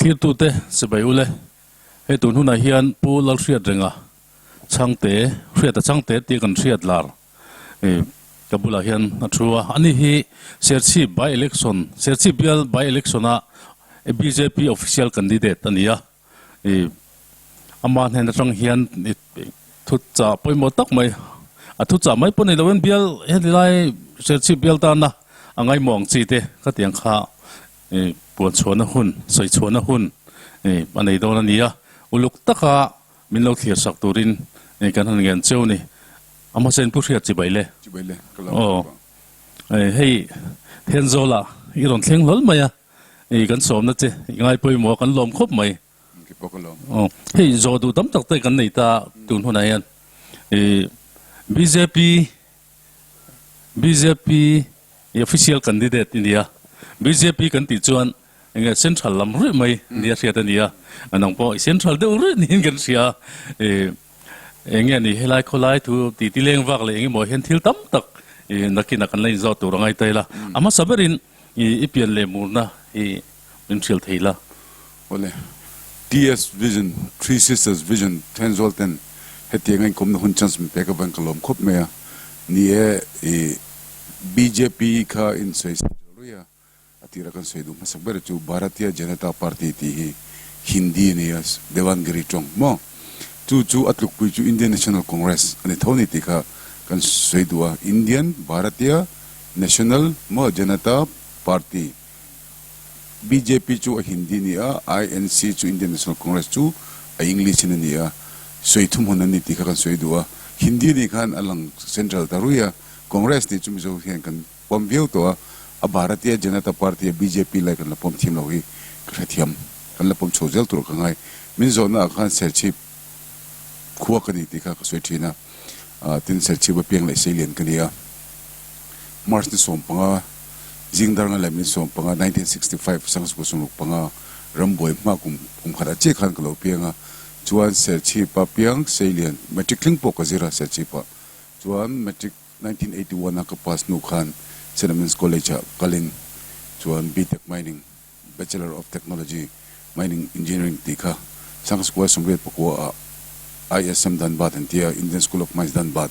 Thlirtute chibai ule, hei tun hunah hian Pu Lalhriatrenga Chhangte, Hriata Chhangte tih kan hriat lar ka bulah hian a thu a. Ani hi Serchhip by election, Serchhip bial by election a bjp official candidate a ni a. Ama hnen atang hian thu chah pawimawh tak mai, a thu chah mai pawh ni loin bial heti lai Serchhip bial tana a ngaimawh ang chi te ka tiang kha puan chhuahna hun, sawi chhuahna hun a nei dawn a ni a. Uluk taka min lo thlir sak turin kan han ngen cheu ni. A hmasa in Pu Hriat chibai le. Chibai le, ka lo hmu a. Hei Thenzawl-ah i rawn thleng hlawl mai a. I kan sawmna che i ngai pawimawh a kan lawm khawp mai. Ki pawh ka lawm. Aw hei zawh duh tam tak te kan nei ta tun hunah hian i bjp bjp i official candidate i nia bjp kan tih chuan enge central lam ruih mai nia hriat a nia nang pawh i central deuh ruih niin kan hria i enge ni helai khawlai thu titi leng vak leh engemaw hian thil tam tak i nakinah kan la inzawt tur a ngai ta ila a hmasa berin I pian leh murna hi min hrilh thei la. Awle. TS Vision, Three Sisters Vision, Thenzawl ten hetiang a inkawmna hun chance min pek avang ka lawm khawp mai a. Ni e, i bjp kha in sawi central rui a, a tira kan sawi duh hmasak ber chu Bharatiya Janata Party tih hi Hindi a ni a, Devangiri tawng maw? Chu chu a tlukpui chu Indian National Congress a ni tho ni tih kha kan sawi duh a. Indian Bharatiya National maw Janata Party, bjp chu a Hindi ni a, INC chu Indian National Congress chu a English in a ni a, sawi thumhun an ni tih kha kan sawi duh a. Hindi nih khan a lang central ta rui a, Congress nih chu Mizo hian kan pawm viau tawh a, a Bharatiya Janata Party a bjp lai kan la pawm thiam lo hi ka hrethiam, kan la pawm chho zel tur ka ngai. Min zawhna ah khan Serchhip khua ka ni tih kha ka sawi thin a, tin Serchhip a piang leh seilian ka ni a. March ni 15, Zingdar nga leh min 15, 1965, Sangsuka Sumruk panga rambuai hma kum kum khat ah chiah khan ka lo piang a, chuan Serchhip a piang seilian Matric thleng pawh ka zir a Serchhip ah chuan Matric 1981 a ka pass hnu khan St. Amans College ah kalin chuan BTech Mining Bachelor of Technology, Mining Engineering tih kha Sangsukuai 94 ah ISM Dhanbad an ti a, Indian School of Mines Dhanbad.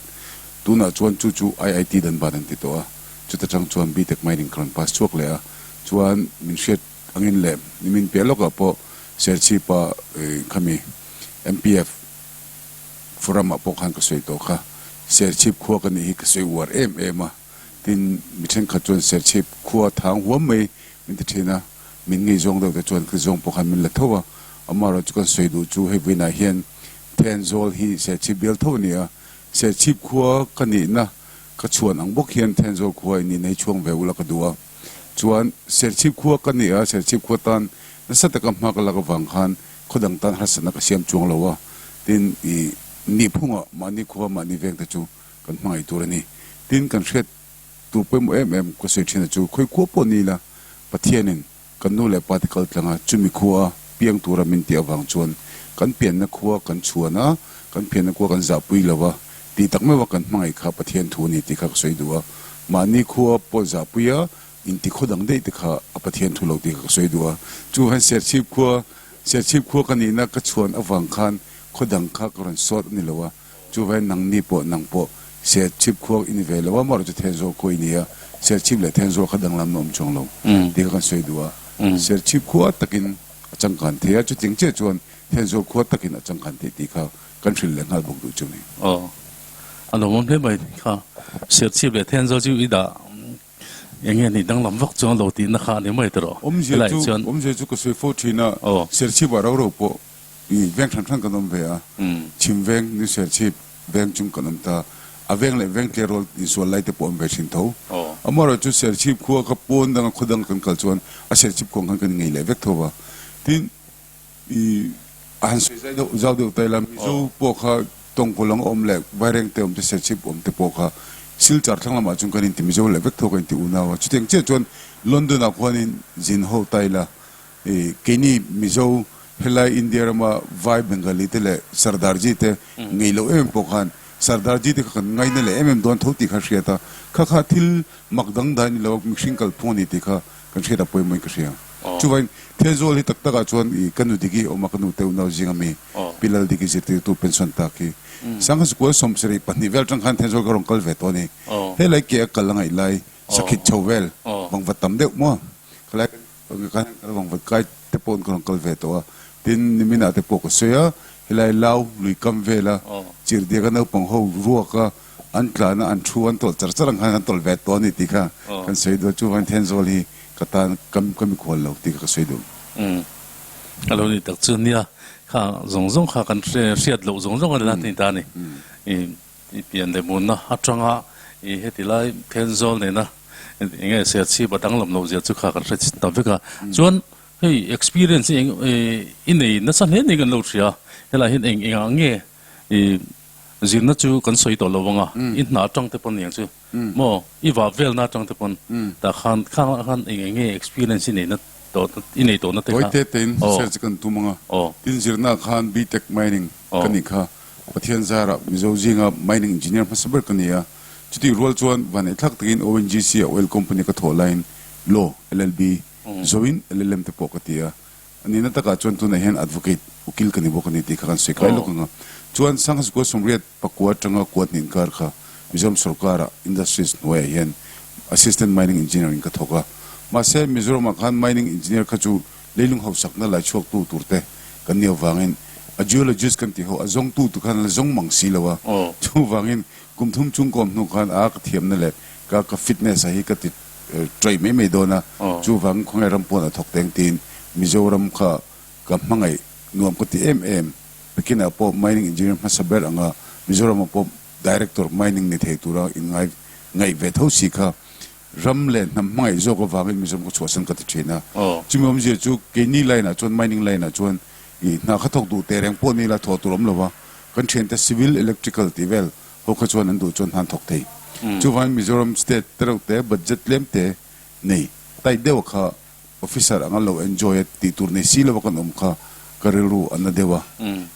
Tunah chuan chu chu IIT Dhanbad an ti tawh a, chuta tang chuan BTech Mining ka rawn pass chhuak leh a, chuan min hriat angin leh nimin piah lawkah pawh Serchhipa khami MPF forum ah pawh khan ka sawi tawh kha, Serchhip khua ka nih hi ka sawi uar em em a. Tin, mi thenkhat chuan Serchhip khua thang huam mai min ti thin a, min ngaihzawng deuh te chuan ka zawng pawh khan min la tho a, amaherawh chu kan sawi duh chu hei vawiinah hian Thenzawl hi Serchhip bial tho a ni a, Serchhip khua ka nihna ka chhuan ang bawk hian Thenzawl khua i nihna hi chhuang ve ula ka duh a, chuan Serchhip khua ka ni a, Serchhip khua tan nasa taka hma ka lak avang khan khaw dang tan harsatna ka siam chuang lo a, tin i nihphungah mahni khua mahni veng te chu kan hmangaih tur a ni. Tin, kan hriat tur pawimawh em em ka sawi thin a chu, khawi khua pawh ni ila, Pathianin kan nu leh pa te kal tlang a, chumi khua piang tura min tih avang chuan kan pianna khua kan chhuan a, kan pianna khua kan zahpui lo a, tih tak meuh a kan hmangaih kha Pathian thu a ni tih kha ka sawi duh a. Mahni khua pawh zahpui a, inti khaw dang daih te kha a Pathian thu lo tih kha ka sawi duh a. Chu han Serchhip khua, Serchhip khua ka nihna ka chhuan avang khan khaw dang kha ka rawn sawt a ni lo a. Chuvain nangni pawh nang pawh Serchhip khua i ni ve lo a, marawh chu Thenzawl khua i ni a, Serchhip leh Thenzawl kha danglam na awm chuang lo tih kha kan sawi duh a. Serchhip khua takin a changkan thei a, chutling chiah chuan Thenzawl khua takin a changkan theih tih kha kan hrilh leh nghal bawk duh chu ni. Aw, a lawmawm hle mai kha. Serchhip leh Thenzawl chu i dah eng nge ni danglam vak chuang lo tihna kha a ni mai tawh. Awmzia chu, awmzia chu ka sawi fo thin a, Serchhip ah rau rau pawh I veng hran hran kan awm ve a, chhim veng, New Serchhip veng chung kan awm ta, a veng leh veng tleirawl insual lai te pawh awm ve thin tho. Amaherawh chu Serchhip khua kha pawn danga khaw dang kan kal chuan a Serchhip khuang khan kan ngei leh vek tho va. Tin, i a han sawi zai deuh zau deuh ta ila, Mizo pawh kha tawngkaw lang awm leh Vaireng te awm te Serchhip awm te pawh kha Silchar thlang lamah chuan kan inti Mizo leh vek tho kan inti unau a. Chutiang chiah chuan London ah khuanin zin ho ta ila, Keini Mizo helai India rama Vai Bengali te leh Sardarji te ngei loh em em pawh khan Sardarji te kha kan ngaina leh em em dawn tho tih kha hriat a, kha kha thil mak dangdai ni lo mihring kalphung a ni tih kha kan hriat a pawimawhin ka hria. Chuvain Thenzawl hi tak takah chuan i ka nu Diki awm a, ka nu te unau zing ami Pi Laldiki zirtirtu pension tak hi Sangha 72 vel atang khan Thenzawl ka rawn kal ve tawh a ni. Helai ke a kal a ngaih lai sakhit chho vel vangvat tam deuh maw khalai khan kal vangvat kai te pawh ka rawn kal ve tawh a. Tin niminah te pawh ka sawi a, helai lau lui kam vela chirhdiaka naupang ho ruaka an tlana an thu an tawlh char char ang khan kan tawlh ve tawh a ni tih kha kan sawi duh a, chuvangin Thenzawl hi ka tan kam ka mikhual lo tih kha ka sawi duh. Umm a lo ni tak chu nia, kha zawng zawng kha kan hriat loh zawng zawng a la ni ta a ni. I pian leh munna atanga i heti lai Thenzawl nena eng nge Serchhip a danglam loh zia chu kha kan hre ta vek a. Chuan hei experience hi eng i nei nasa hle niin kan lo hria, helai hian eng engah nge i Zirna chu kan sawi tawh lo ang a, i hna atang te pawn niang chu maw, i vah velna atang te pawn tah khan khang ah khan eng eng nge experience i neihna tawh i nei tawhna te kha. Tawi te tein share chu kan tum ang a, tin zirna ah khan BTech Mining ka nih kha, Pathian zarah Mizo zinga Mining Engineer hmasa ber ka ni a, chutih rual chuan vaneihthlak takin ONGC ah Oil Company ka thawh laiin Law, LLB, Zoin LLM te pawh ka ti a, A nihna takah chuan tunah hian advocate, ukil ka ni bawk a ni tih kha kan sawi kai lawk ang a. Chuan Sangha Sikul 84 atanga kuat hnih inkar kha Mizoram sorkara Industries hnuaiah hian Assistant Mining Engineer in ka thawk a. Mahse Mizoramah khan Mining Engineer kha chu leilung hausakna lai chhuaktu turte kan nih avangin a geologist kan tih ho a zawngtu tu khan an la zawng mang si lo a. Chuvangin kum thum chung ka awm hnu khan a ka thiamna leh ka ka fitness a hi ka ti Trai mai mai dawn a, chuvang khawnge ram pawn a thawk teng tiin Mizoram kha ka hmangaih nuam ka ti em em. Pekinah pawh mining engineer hmasa ber anga Mizoramah pawh director mining ni thei tura inngai ngaih ve tho si kha ram leh hnam hmangaih zawk avangin Mizoram ka chhuahsan ka ti thin a. Chumi awmzia chu keini line ah chuan mining line ah chuan i hna kha thawk duh teh reng pawh ni la thawh tur awm lo va, kan thiante civil, electrical tih vel Ho kha chuan an duh chuan hnan thawk thei. Chuvangin Mizoram state tereuh te budget tlem te nei tight deuh a kha officer anga lo enjoy a tih tur nei si lova kan awm kha ka rilru a na deuh a,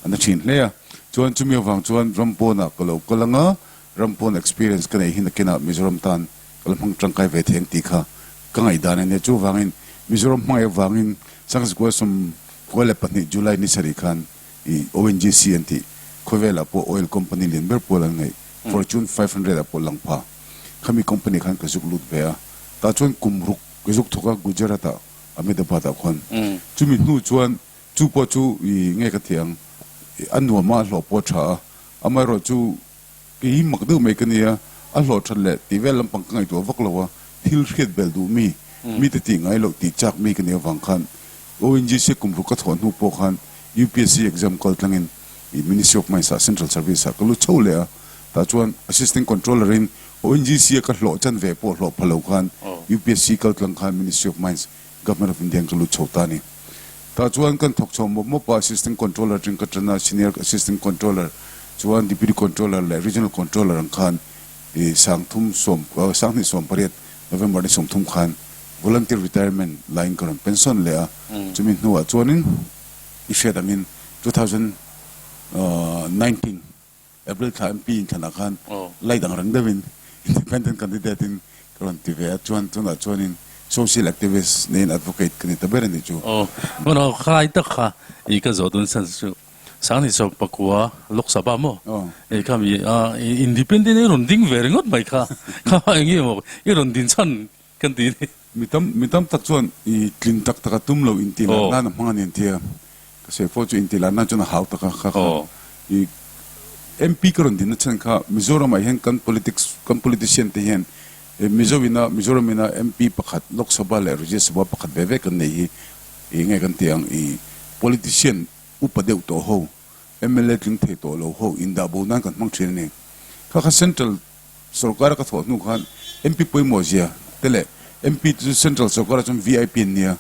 a na thin hle a. Chuan chumi avang chuan ram pawnah ka lo kal anga ram pawn experience ka neih hi nakinah Mizoram tan ka la hmang tangkai ve thei ang tih kha ka ngaihdan a nia. Chuvangin Mizoram hmangaih avangin Sangzikual 92 July ni sarih khan I ONGC an tih khawvelah pawh oil company lian ber pawl an ngaih Fortune 500 ah pawh lang pha. Khami company khan ka zuk lut ve a, tah chuan kum ruk ka zuk thawk a Gujarat ah Ahmedabad ah khuan. Chumi hnu chuan chu pawh chu i nge ka ti ang a nuam a, a hlawh pawh a tha a, amaherawh chu Kei mak deuh mai ka nia, a hlawh that leh tih vel lampang ka ngaihtuah vak lo a, thil hriat bel duh mi, mite tih ngai loh tih chak mi ka nih avang khan ONGC kum ruk ka thawh hnu pawh khan UPSC exam kal tlangin i Ministry of Mines ah Central Service ah ka lut chho leh a, tah chuan Assistant Controller in ONGC a ka hlawh chan ve pawh hlawh pha lo khan UPSC kal tlang khan Ministry of Mines Government of India in ka lut chho ta a ni. Tah chuan kan thawk chho mawp mawp a, Assistant Controller atang ka tan a, Senior Assistant Controller chuan Deputy Controller leh Regional Controller ang khan i sangthum sawm sanghnih 18 November ni 30 khan Volunteer Retirement laiin ka rawn pension leh a, chumi hnuah chuanin i hriat angin 2019 April thla MP inthlanah khan light ang reng deuhin Independent candidate in ka rawn ti ve a, chuan tunah chuanin Social activist neiin advocate ka ni ta ber a ni chu. Aw, hmun aw khalai tak kha i ka zawh dun san chu Sangni 19 Lok Sabha maw i kha mi a Independent i rawn ding ve ringawt mai kha, kha eng nge maw i rawn din chhan kan ti ni. Mi tam mi tam tak chuan i tlin tak tak a tum lo inti lar nan a hmang a ni an ti a, ka sawi fo chu inti lar nan chuan a hau tak a kha kha i MP ka rawn din na chhan kha Mizoram ah hian kan politics kan politician te hian Mizo ina Mizoram ina MP pakhat Lok Sabha leh Rajya Sabha pakhat ve ve kan nei hi i nge kan ti ang i politician upa deuh tawh ho mla tling thei tawh lo ho indah bo nan kan hmang thin a ni kha kha central Sorkara ka thawh hnu khan MP pawimawh zia te leh MP te chu Central sorkarah chuan VIP an nia.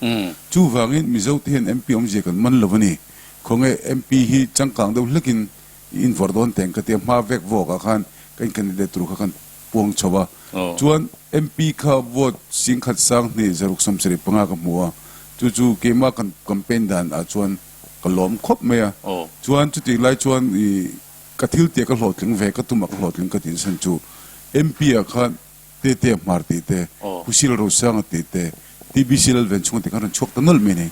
Chuvangin Mizo te hian MP awmzia kan man lo a ni. Khawnge MP hi changkang deuh hlekin i invawrh dawn teng ka tia hma vek vawkah khan kan candidate tur kha kan puang chho a. Chuan MP kha vote 10,000 275 ka hmu a. Chu chu keimah kan campaign dan ah chuan ka lawm khawp mai a. Chuan chutih lai chuan i Ka thil tia ka hlawhtling ve, ka tumah ka hlawhtling ka tih chhan chu MP ah khan Tetea Hmar tih te, Husil Rosanga tih te, TBC Lalvenchhunga te khan rawn chhuak ta nawlh mai nei.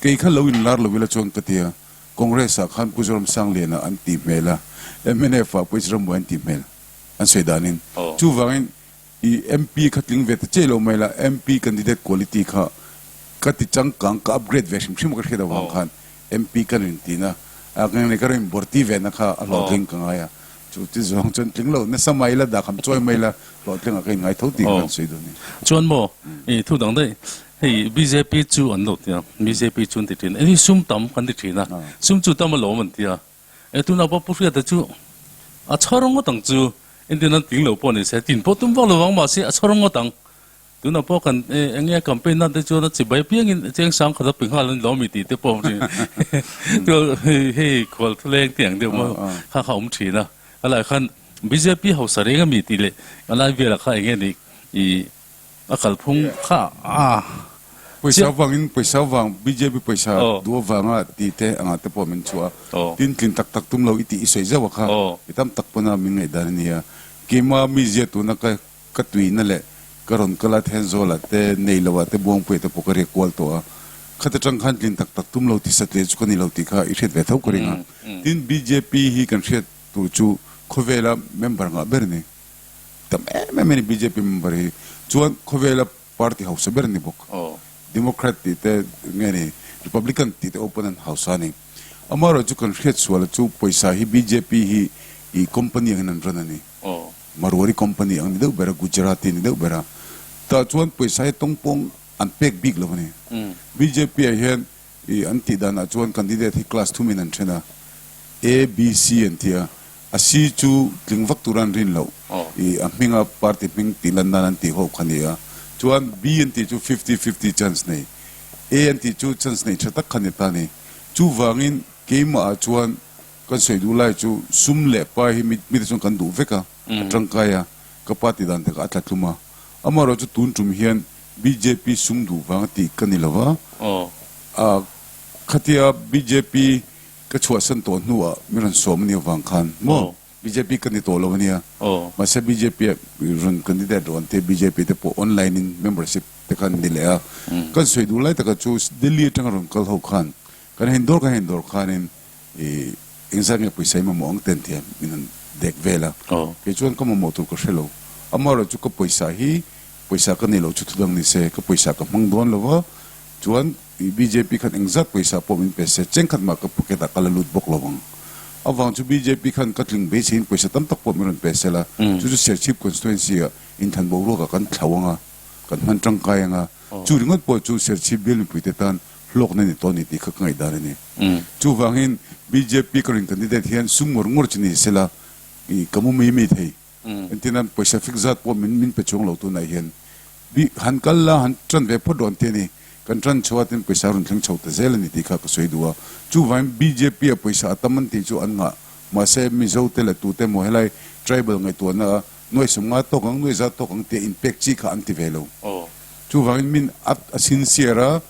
Kei kha lo inlar lo ila chuan ka ti a, Congress ah khan Pu Zoram Sangliana an tih hmel a, mnf ah Pu Israel Muai an tih hmel an sawi danin. Chuvangin i MP kha tling ve ta chiah lo mai la, MP candidate quality kha ka ti changkang, ka upgrade ve hrim hrim a ka hriat avang khan MP ka rin tihna, ka rin borti ve na kha a hlawhtling ka ngai a. Chu ti zawng chuan tling lo nasa mai la, dah kham chawi mai la, hlawhtling ah ka inngai tho tih ka kan sawi dawn a ni. Chuan maw, i thu dang daih, hei bjp chu an lo ti a, bjp chu an ti thin a, hei sum tam kan ti thin a, sum chu tam alawm an ti a, e tunah pawh Pu Hriata chu a chhawr ngawt ang chu, engtin an tling lo pawh ni se, tin pawh tum vak lo vang mahse a chhawr ngawt ang. Tunah pawh kan eng nge campaign nan te chuan a chibai piangin cheng sang khat a pe nghal a ni lo mi tih te pawh awm thin. Hei khual thuleng tih ang deuh maw kha kha awm thin a. A lai khan bjp hausa reng a mi tih leh a lai velah kha eng nge ni i a kalphung kha a Pawisa vangin pawisa vang bjp pawisa duh avanga tih te angah te pawh min chhuah a. Tin tlin tak tak tum lo i tih i sawi zauh a kha mi tam tak pawn a min ngaihdan a nia. Keimah mizia tuna ka Ka tuina leh ka rawn kal a Thenzawl ah te, Neilo ah te, Buangpuia te pawh ka riak kual tawh a. Khata tang khan tlin tak tak tum lo ti satliah chu ka ni lo tih kha i hriat ve tho ka ring a. Tin, bjp hi kan hriat tur chu khawvela member ngah ber a ni. Tam em em a ni bjp member hi. Chuan khawvela party hausa ber a ni bawk. Democrat tih te nge ni Republican tih te open an hausa a ni. Amaherawhchu kan hriat sual chu pawisa hi bjp hi i company angin an run a ni. Marwari company ang ni deuh ber a, Gujarati ni deuh ber a. Tah chuan pawisa hi tawngpawng an pek bik lo a ni. Bjp ah hian i an tih danah chuan candidate hi class thumin an then a, A, B, C an ti a. A C chu tling vak tura an rin loh. I a hminga party hming tih lan nan an tih ho kha ni a. Chuan B an tih chu fifty fifty chance nei. A an tih chu chance nei tha tak kha ni ta ni. Chuvangin keimah ah chuan Kan sawi duh lai chu sum leh pa hi mi te chuan kan duh vek a, a tangkai a, ka pa ti dan takah a tla tlum a. Amaherawh chu tun tum hian bjp sum duh vang tih ka ni lo va, a khatia bjp ka chhuahsan tawh hnuah mi rawn sawm a nih avang khan maw bjp ka ni tawh lo a nia, mahse bjp ah rawn candidate rawn te bjp te pawh online in membership te khan ni leh a. Kan sawi duh lai takah chu Delhi atanga rawn kal ho khan kan hen dawr kan hen dawr khanin I engzat nge pawisa i mamawh ang ten thiam min han dek vel a. Kei chuan ka mamawh tur ka hre lo. Amaherawhchu ka pawisa hi pawisa ka nei lo chu thudang ni se, ka pawisa ka hmang dawn lo va, chuan i bjp khan engzat pawisa pawh min pe se, chengkhat mah ka pocket ah ka la lut bawk lo ang. Avang chu bjp khan ka tling beiseiin pawisa tam tak pawh min rawn pe sel a, chu chu Serchhip constituency ah inthan boruak ah kan thlau ang a, kan hman tangkai ang a, chu ringawt pawh chu Serchhip bial mipuite tan hlawkna ni tawh a ni tih kha ka ngaihdan a ni. Chuvangin bjp ka rin candidate hian sum ngawr ngawr chu ni sela i ka mu mai mai thei. Entirnan pawisa fix zat pawh min min pe chuang lo tunah hian bi han kal la han tan ve phawt dawn te a ni. Kan tan chho a tin pawisa rawn thleng chho ta zel a ni tih kha ka sawi duh a. Chuvangin bjp a pawisa a tam an tih chu an ngah. Mahse Mizo te leh tute emaw helai tribal ngaihtuahna a nuaisawm nga tawk ang nuaih zat tawk ang tia inpek chi kha an ti ve lo. Chuvangin min a a sincere a.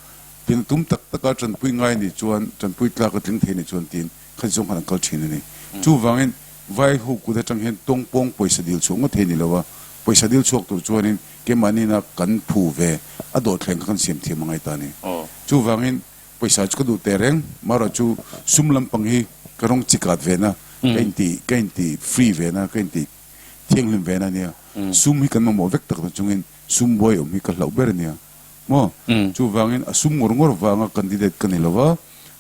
Tin, tum tak taka tanpui ngai nih chuan, tanpui tlak a tling thei nih chuan tiin khat zawng khan an kal thin a ni. Chuvangin, vai ho kut atang hian tawngpawng pawisa dil chhuak ngawt thei ni lo a, pawisa dil chhuak tur chuanin keimahniina kan phu ve a dawhthleng kha kan siam thiam a ngai ta a ni. Chuvangin, pawisa chu ka duh teh reng, marawh chu sum lampang hi ka rawng chi kat ve na, ka inti ka inti free ve na, ka inti thianghlim ve na a nia. Sum hi kan mamawh vek tak na chungin sum buai awm hi ka hlauh ber a nia. Maw? Chuvangin a sum ngawr ngawr vanga candidate ka ni lo va,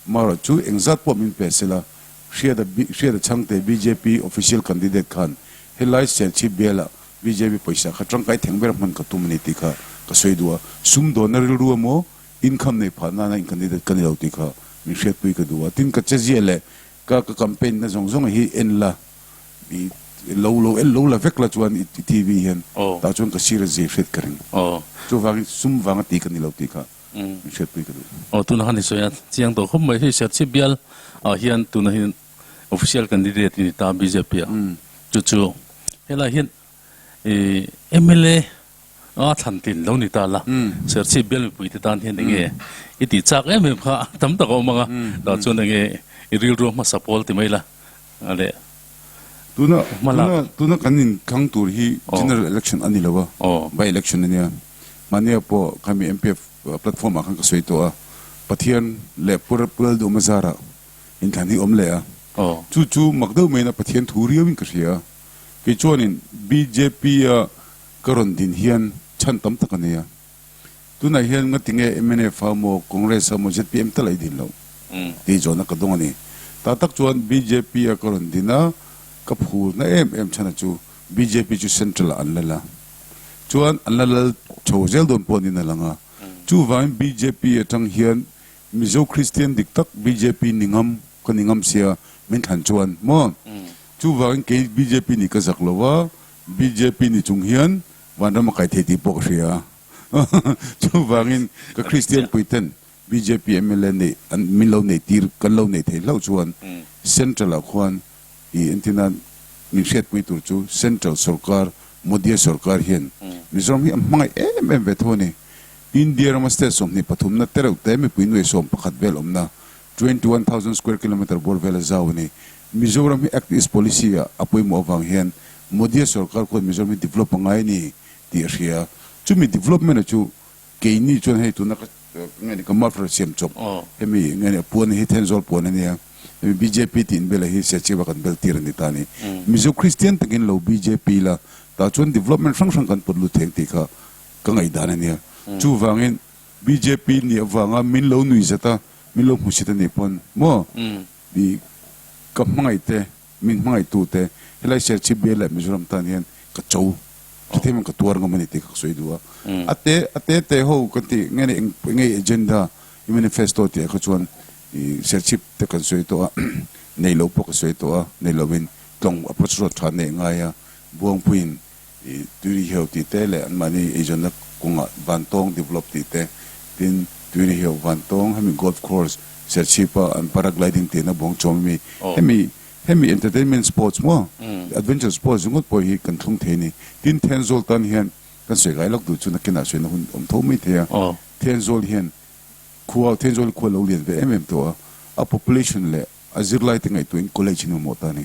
marawh chu engzat pawh min pe sela, Hriata Hriata Chhangte bjp official candidate khan helai Serchhip bialah bjp pawisa kha tangkai theng ber hman ka tum a ni tih kha ka sawi duh a, sum dawnna rilru emaw income nei phah nana in candidate ka ni lo tih kha min hriatpui ka duh a, tin ka cheziah leh ka ka campaign na zawng zawng hi en la. I lo lo en lo la vek la chuan i TV hian tah chuan ka sir a zir hriat ka ring. Chuvangin sum vanga ti ka ni lo tih kha min hriatpui ka duh. Aw tuna khan i sawi a chiang tawh khawp mai. Hei Serchhip bial ah hian tuna hian official candidate i ni ta bjp ah. Chu chu helai hian i mla a thlan tlin lo ni ta la. Serchhip bial mipui te tan hian enge i tih chak em em kha tam tak a awm ang a. Tah chuan enge i rilru a hmasa pawl ti mai la. A leh. Tuna tuna tuna kan inthlang tur hi general election a ni lo a, by election a nia. Mahnia pawh khami MPF platform ah khan ka sawi tawh a, Pathian leh Pu Lalduhma zarah inthlan hi awm leh a. Chu chu mak deuh maiin a Pathian thu riauin ka hria a. Kei chuanin bjp a ka rawn din hian chhan tam tak a nei a. Tunah hian ngatinge mnf a maw Congress a maw zpm tal a i din loh tih zawhna ka dawng a ni. Tah tak chuan bjp a ka rawn din a, ka phurna em em chhana chu bjp chu central ah an lal a. Chuan an la lal chho zel dawn pawh niin a lang a. Chuvangin bjp atang hian Mizo Kristian dik tak bjp ni ngam ka ni ngam sia min thlan chuan maw? Chuvangin kei bjp nih ka zak lo a, bjp ni chung hian vanram a kai thei tih pawh ka hria a. Chuvangin ka Kristian puiten bjp mla neih an min lo neih tir kan lo neih theih hlauh chuan Central ah khuan i entina min hriatpui tur chu Central sorkar Modi-a sorkar hian Mizoram hi a hmangaih em em ve tho a ni. India rama state 23 na tereuh te mipui nuai 11 vel awmna, 21,000 square kilometre bawr vela zau a ni. Mizoram hi Act East Policy ah a pawimawh avang hian Modi-a sorkar khuan Mizoram hi develop a ngai a ni tih a hria. Chumi development a chu keini chuan hei tuna ka nge ni ka muffler siam chawp hemi nge ni a puan hi Thenzawl puan a nia hemi bjp tih inbel a hi Serchhip a kan bel tir a ni ta a ni. Mizo Kristian takin lo bjp la tah chuan development hrang hrang kan pawt lut theng tih kha ka ngaihdan a nia. Chuvangin bjp nih avanga min lo nui zat a, min lo hmusit a nih pawn maw i ka hmangaih te, min hmangaihtu te helai Serchhip bial leh Mizoram tan hian ka cho thuthem in ka tuar ngam a ni tih ka sawi duh a. A te a te te ho kan tih nge ni eng nge agenda i manifesto tih ah kha chuan i Serchhip te kan sawi tawh a, nei lo pawh ka sawi tawh a, nei lovin tlawng approach road tha neih ngai a, Buangpuiin I Tuirihiau tih te leh anmahni eizawnna kawngah Vantawng develop tih te, tin Tuirihiau Vantawng hemi golf course Serchhipa an paragliding tihna buang chawm ami hemi hemi entertainment sports maw adventure sports ringawt pawh hi kan thlung thei a ni. Tin Thenzawl tan hian kan sawi gai lak duh chu nakinah sawi na hun awm tho mai thei a, Thenzawl hian khua Thenzawl khua lo lian ve em em tawh a, a population leh A zirlaite ngaihtuahin college in mamawh ta a ni.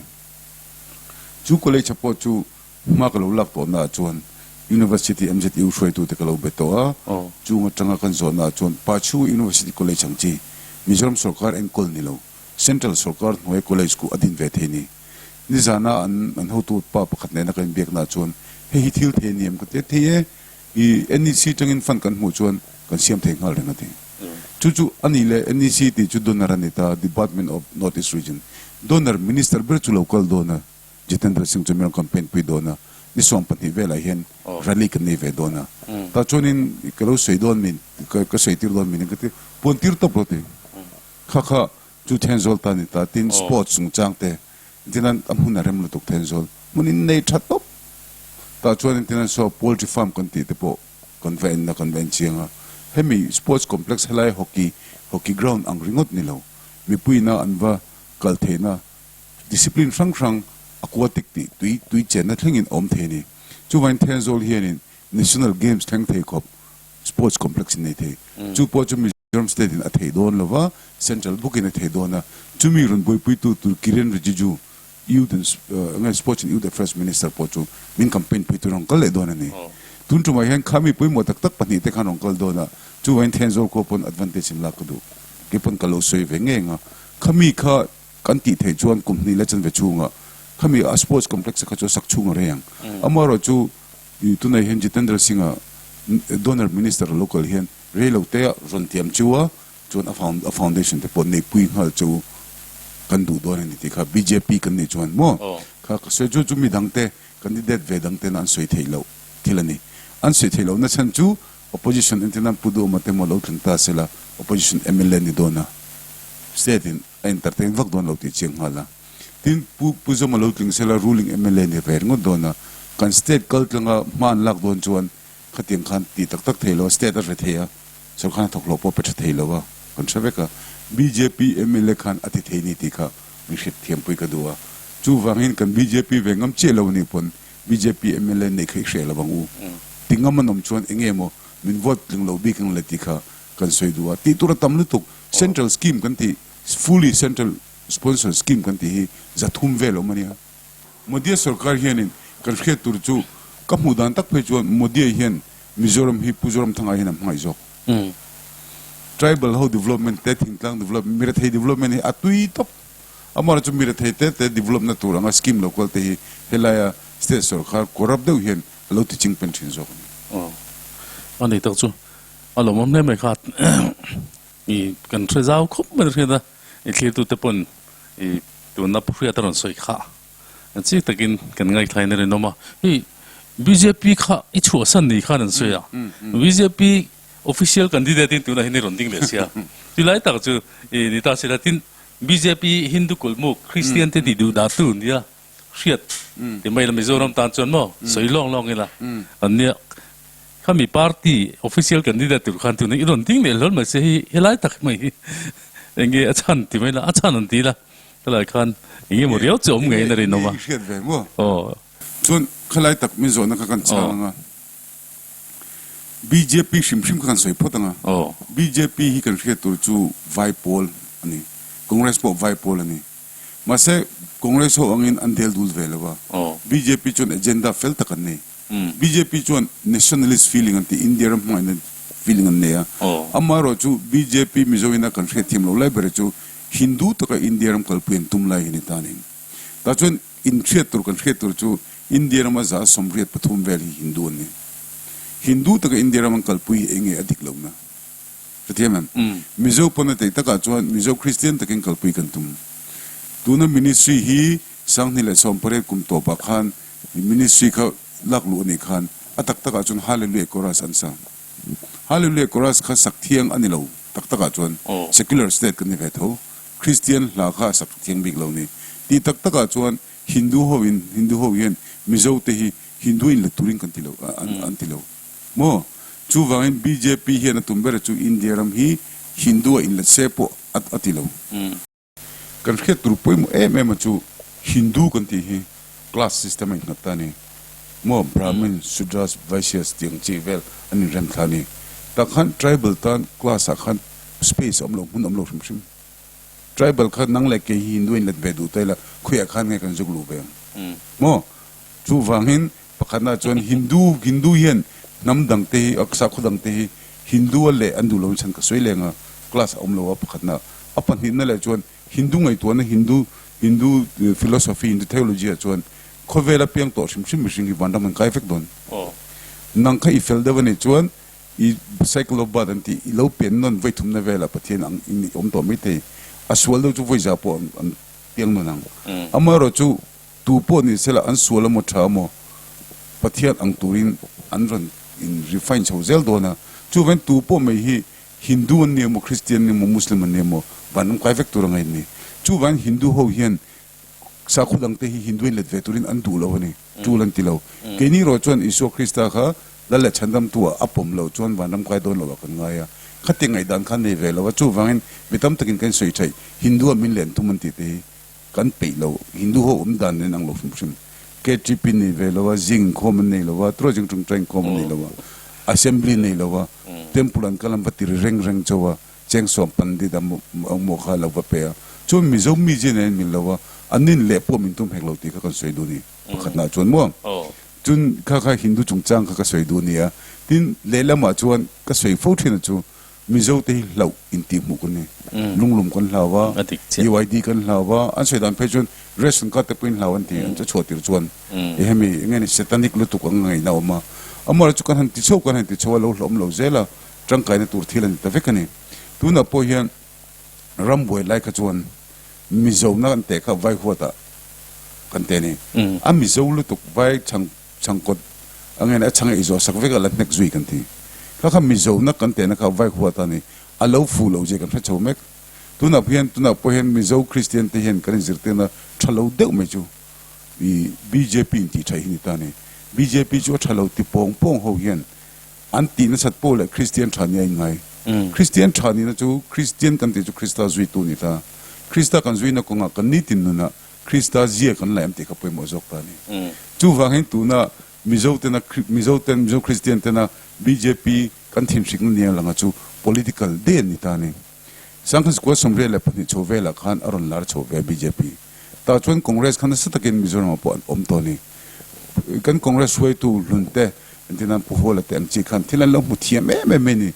Chu college a pawh chu hma ka lo lak tawhna ah chuan University MZU hruaitute ka lo be tawh a, chung atanga kan zawhna ah chuan Pachu University College ang chi Mizoram sorkar enkawl ni lo, Central sorkar hnuai college ku a din ve thei ni. Nizana an an hotu pa pakhat nena kan inbiakna ah chuan hei hi thil thei a ni em ka ti a, thei e, I NEC tangin fund kan hmuh chuan kan siam thei nghal reng a ti. Chu chu a nih leh NEC tih chu donor a ni ta, Department of North East Region. Donor Minister ber chu lo kal dawn a, Jitendra Singh chu min rawn campaign pui dawn a, ni 20 velah hian rally kan nei ve dawn a. Tah chuanin ka lo sawi dawn min, ka sawi tir dawn min ka ti, puan tir tawp rawh ti. Kha kha chu Thenzawl ta a ni ta, tin sports chungchang te Tinan a hmun a rem lutuk Thenzawl hmun in nei tha tawp. Tah chuanin tinan saw poultry farm kan tih te pawh kan va en a, kan va en chiang a. Hemi sports complex helai hockey, hockey ground ang ringawt ni lo, mipuiina an va kal theihna discipline hrang hrang aquatic tih tui tui chenna thlengin a awm thei a ni. Chuvangin Thenzawl hianin National Games thleng thei khawp sports complex in nei thei. Chu pawh chu Mizoram state in a thei dawn lo va, central bawkin a thei dawn a, chumi rawn buaipuitu tur Kiren Rijiju, Youth and nge Sports and Youth Affairs Minister pawh chu min campaign pui tur rawn kal leh dawn a ni. Tun tumah hian kha mi pawimawh tak tak pahnih te khan rawn kal dawn a, chuvangin Thenzawl khua pawn advantage in lak ka duh. Kei pawn ka lo sawi ve ngei ang a, kha mi kha kan tih theih chuan kum hnih la chanve chhungah khami a sports complex kha chu a sak chhung a rei ang. Amaherawhchu tunah hian Jitendra Singh-a donor minister a lo kal hian Rei lo te rawn tiam chu a, chuan a foundation te pawh neihpui nghal chu kan duh dawn a ni tih kha bjp kan nih chuan maw kha ka sawi chu chu mi dang te candidate ve dang tena an sawi theih loh thil a ni. An sawi theih lohna chhan chu opposition entirna Pu Duhawma te maw lo tling ta sela opposition mla ni dawn a, state in a entertain vak dawn lo tih chiang nghal a. Tin Pu Pu Zawma lo tling sela ruling mla ni ve ringawt dawn a, kan state kal tlanga hma an lak dawn chuan Khatiang khan ti tak tak thei lo a, state a hre thei a, sorkar hnathawk hlawh pawh a pe tha thei lo a, kan hre vek a. Bjp mla khan a ti thei ni tih kha min hriat thiampui ka duh a. Chuvangin kan bjp ve ngam chiah lo anih pawn bjp mla neih kha i hreh lo ang u. Ti ngam an awm chuan enge maw min vote tling lo bik ang le tih kha kan sawi duh a. Tih tur a tam lutuk. Central scheme kan tih, fully central sponsor scheme kan tih hi 300 vel awm a nia. Modi-a sorkar hianin kan hriat tur chu ka hmuh dan tak phei chuan Modi-a hian Mizoram hi Pu Zoramthanga hian a hmangaih zawk. Tribal ho development te, thingtlang development, mirethei development hi a tui tawp. Amaherawhchu mirethei te te develop na tur anga scheme lo kual te hi helaia state sorkar corrupt deuh hian a lo ti ching pen thin zawk a ni. Aw, a ni tak chu a lawmawm hle mai kha i kan hre zau khawp mai hriat a, i thlirtute pawn i tunna pu hriat a rawn sawi kha chi takin kan ngaithlain a rinawm a. Hei bjp kha i chhuahsan ni khan an sawi a, bjp official candidate in tunah hian i rawn ding leh sia. Chulai tak chu i ni ta sila tin bjp Hindu kulhmuk Christian te tih duh dah tu nia hriat ti mai la Mizoram tan chuan maw sawi lawng lawng ila an nia. Khami party official candidate tur khan tunah i rawn ding leh hlawl mai se hei helai tak mai hi enge a chhan ti mai la a chhan an ti la. Helai khan eng emaw riau che awm ngeiin a rinawm a. I hriat ve maw? Aw. Chuan khalai tak min zawhna kha kan chhang ang a. Bjp hrim hrim kha kan sawi phawt ang a. Aw. Bjp hi kan hriat tur chu vai pawl a ni. Congress pawh vai pawl a ni. Mahse Congress ho angin an del dul ve lo a. Aw. Bjp chuan agenda fel tak an nei. Bjp chuan nationalist feeling an ti, India ram hmangaihna feeling an nei a. Amaherawh chu bjp Mizo ina kan hriatthiam lo lai ber chu Hindu taka India ram kalpui an tum lai hi ni ta ning. Tah chuan inhriat tur kan hriat tur chu India rama 83 vel hi Hindu an ni. Hindu taka India ram an kalpui hi enge a dik lohna? Hrethiam em? Mizo pawn a teih takah chuan Mizo Kristian takin kalpui kan tum. Tuna ministry hi 2018 kum tawpah khan Ministry kha lak luh a nih khan a tak takah chuan Hallelujah Chorus an sa. Hallelujah Chorus kha sak thiang a ni lo tak takah chuan secular state kan ni ve tho. Christian hla kha a sak thiang bik lo ni. Tih tak takah chuan Hindu ho in Hindu ho hian Mizo te hi Hindu in let turin kan ti lo an ti lo maw? Chuvangin bjp hian a tum ber chu India ram hi Hindu a in let se pawh a ti lo. Kan hriat tur pawimawh em em a chu Hindu kan tih hi class system a innghat ta a ni. Maw Brahmin, Sudras, Vaishyas tih ang chi vel an inrem thla a ni. Tah khan tribal tan class ah khan space a awm lo, hmun a awm lo hrim hrim. Tribal kha nang leh kei hi Hindu a inlet ve duh ta ila khawiah khan nge kan zuk luh ve ang? Maw chuvangin pakhatna chuan Hindu Hindu hian hnam dang te hi sakhaw dang te hi Hindu a leh an duh lo in chhan ka sawi leng a class a awm lo a pakhatna. A pahnihna leh chuan Hindu ngaihtuahna Hindu Hindu philosophy Hindu theology ah chuan khawvel a piang tawh hrim hrim mihring hi vanram an kai vek dawn. Nang kha i fel deuh a nih chuan i cycle of birth an tih i lo pen nawn vawi thumna velah Pathian ang in i awm tawh maithei. A sual deuh chu vawi za pawh an piang nawn ang. Amaherawhchu Tu pawh ni sela an sual emaw tha emaw Pathian ang turin an rawn in refine chho zel dawn a, chuvain tu pawh mai hi Hindu an ni emaw Christian an ni emaw Muslim an ni emaw vanram kai vek tur a ngaih an ni. Chuvain Hindu ho hian sakhaw dangte hi Hindu in let ve turin an duh lo a ni, tul an ti lo. Keini erawh chuan Isua Krista kha Lal leh Chhandamtu ah a pawm loh chuan vanram kai dawn lo ah kan ngai a, khati ngaihdan kha nei ve lo a, chuvangin mi tam takin kan sawi theih Hindu ah min len tum an tih te hi Kan peih lo, Hindu ho awm dan nen ang lo hrim hrim. KTP nei ve lo a, zing inkhawm an nei lo a, turaw zing tawngtai inkhawm an nei lo a, assembly nei lo a, temple an kal an va ti ri reng reng chauh a, chengsawm pandit a maw kha lo va pe a. Chuan Mizo mi zia nen an mil lo a, an nin leh pawh min tum hek lo tih kha kan sawi duh a ni pakhatnaah chuan maw. Chun kha kha Hindu chungchang kha ka sawi duh a ni a, tin lehlamah chuan ka sawi fo thin a chu Mizo te hi hlauh intih hmuh kan ni. Lunglum kan hlau a, UID kan hlau a, an sawi dan phei chuan ration card te pawhin hlau an ti, an chhuah tir chuan i hemi eng nge ni satanic lutuk ang ngaihna a awm a. Amaherawhchu chu kan han ti chho kan han ti chho a, lo hlauhawm lo zel a, tangkaina tur thil a ni ta vek a ni. Tunah pawh hian rambuai lai kha chuan Mizo na kan teh kha vai huatah kan teh a ni. A Mizo lutuk vai chhang Chhangkawt a ngen a chhang a i zawh sak vek a la hnek zui kan ti. Kha kha Mizo na kan tehna kha vai huat a ni. A lo fu lo zia kan hre chho mek. Tunah hian tunah pawh hian Mizo Kristian te hian kan inzirtirna tha lo deuh mai chu i bjp in tih tha hi ni ta a ni. Bjp chu a tha lo ti pawng pawng ho hian an tih nasat pawh leh Kristian tha nia in ngai. Kristian tha nihna chu Kristian kan tih chu Krista zuitu ni ta. Krista kan zuina kawngah kan nitin nunah Krista zia kan laih am tih kha pawimawh zawk ta a ni. Chuvangin tuna Mizo tena Mizo ten Mizo Kristian tena bjp kan thinhrikna nia langa chu political de an ni ta a ni. Sangkhasikua 32 chho velah khan a rawn lar chho ve bjp. Tah chuan Congress kha nasa takin Mizoramah pawh an awm tawh a ni. Kan Congress hruaitu hlun te. Entirnan Pu Hawla te ang chi khan thil an lo hmu thiam em em mai a ni.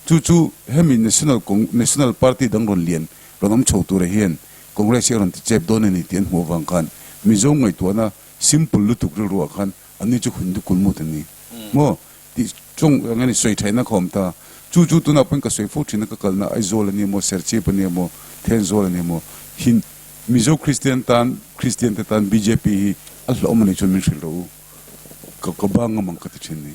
Chu chu hemi National National Party dang rawn lian rawn awm chho tura hian Congress hi a rawn ti chep dawn a ni tih an hmuh avang khan Mizo ngaihtuahna simple lutuk rilruah khan anni chu Hindu kulmut an ni maw tih chung ang a ni sawi thaihna kha awm ta. Chu chu tunah pawhin ka sawi fo thin a, ka kalna Aizawl a ni maw, Serchhip a ni maw, Thenzawl a ni maw, Hin Mizo Kristian tan Kristian te tan bjp hi a hlauhawm a nih chuan min hrilh rawh u, ka ka bang ngam ang ka ti thin ni.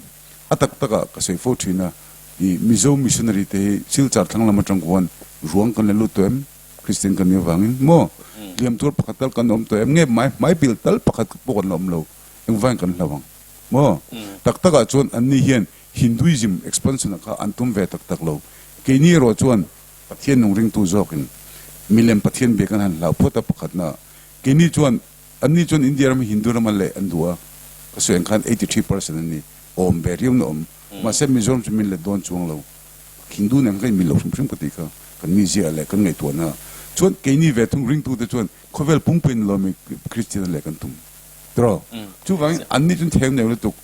A tak takah ka sawi fo thin a, i Mizo missionary te hi Silchar thlang lam atang khuan ruang kan la lut tawh em? Kristian kan nih avangin maw? Hliam tuar pakhat tal kan awm tawh em? Nge hmai hmai bil tal pakhat pawh kan la awm lo, engvangin kan hlau ang maw? Tak takah chuan anni hian Hinduism expansion-a kha an tum ve tak tak lo. Keini erawh chuan Pathian nung ringtu zawkin milem Pathian bia kan han hlau phawt a pakhatna. Keini chuan anni chuan India ram hi Hindu rama leh an duh a, ka sawi ang khan 83% an ni, awm ve riau na awm. Mahse Mizoram chu min let dawn chuang lo. Hindu nen khan kan inmil lo hrim hrim ka tih kha kan mizia leh kan ngaihtuahna. Chuan keini ve thung ringtute chuan khawvel pumpuiin lawmi Kristian a leh kan tum. Tiraw? Chuvangin anni chuan theng neu lutuk.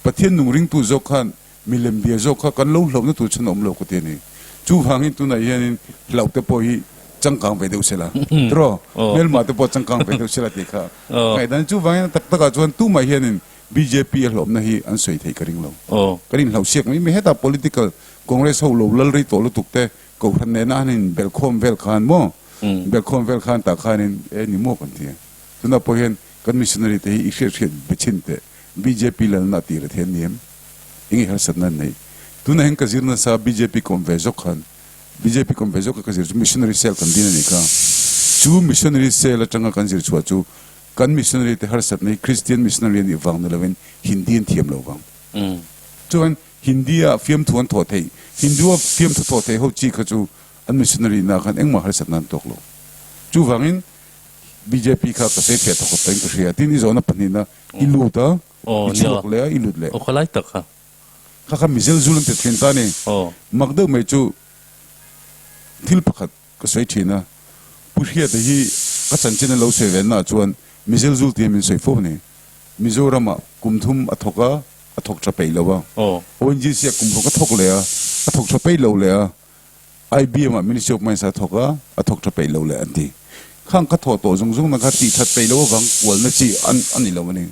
Pathian nung ringtu zawk khan milem bia zawk kha kan lo hlauhna tur chhan a awm lo ka ti a ni. Chuvangin tunah hianin hlauh te pawh hi changkang ve deuh sela. Tiraw? Hmelmah te pawh changkang ve deuh sela tih kha ngaihdan. Chuvangin a tak takah chuan tumah hianin bjp a hlawhna hi an sawi theih ka ring lo. Kan inhlauh siak mai mai. Hetah political Congress ho lo lal rei tawh lutuk te Kohhran nena an inbelhkhawm vel khan maw? Belhkhawm vel khan tah khanin e ni maw kan ti a. Tunah pawh hian kan missionary te hi i hriat hriat be chhin teh. Bjp lalna a tir a thian ni em? Enge harsatna an nei? Tunah hian ka zir nasa bjp kawm ve zawk khan bjp kawm ve zawk kha ka zir chu missionary cell kan din a nih kha. Chu missionary cell atanga kan zir chhuah chu kan missionary te harsatna hi Christian missionary a nih vang ni lovin Hindi an thiam lo vang. Chuan Hindi a fiamthu an thawh theih, Hindu a fiamthu thawh theih ho chi kha chu an missionary na khan engmah harsatna an tawk lo. Chuvangin bjp kha ka sawi fiah ta khawp tain ka hria. Tin i zawhna pahnihna i lut a, i chhuak leh a, i lut leh. Aw kha lai tak kha. Kha kha mizel zul an ti thin ta ni. Mak deuh mai chu thil pakhat ka sawi thin a, Pu Hriata hi ka chanchin a lo sawi ve naah chuan mizel zul tia min sawi fo a ni. Mizoramah kum thum a thawk a, a thawk tha peih lo a. ONGC ah kum ruk a thawk leh a, a thawk tha peih lo leh a. IBM ah Ministry of Mines ah a thawk a, a thawk tha peih lo leh an ti. Khang ka thawh tawh zung zung na kha tih that peih lo avang kualna chi an a ni lo a ni.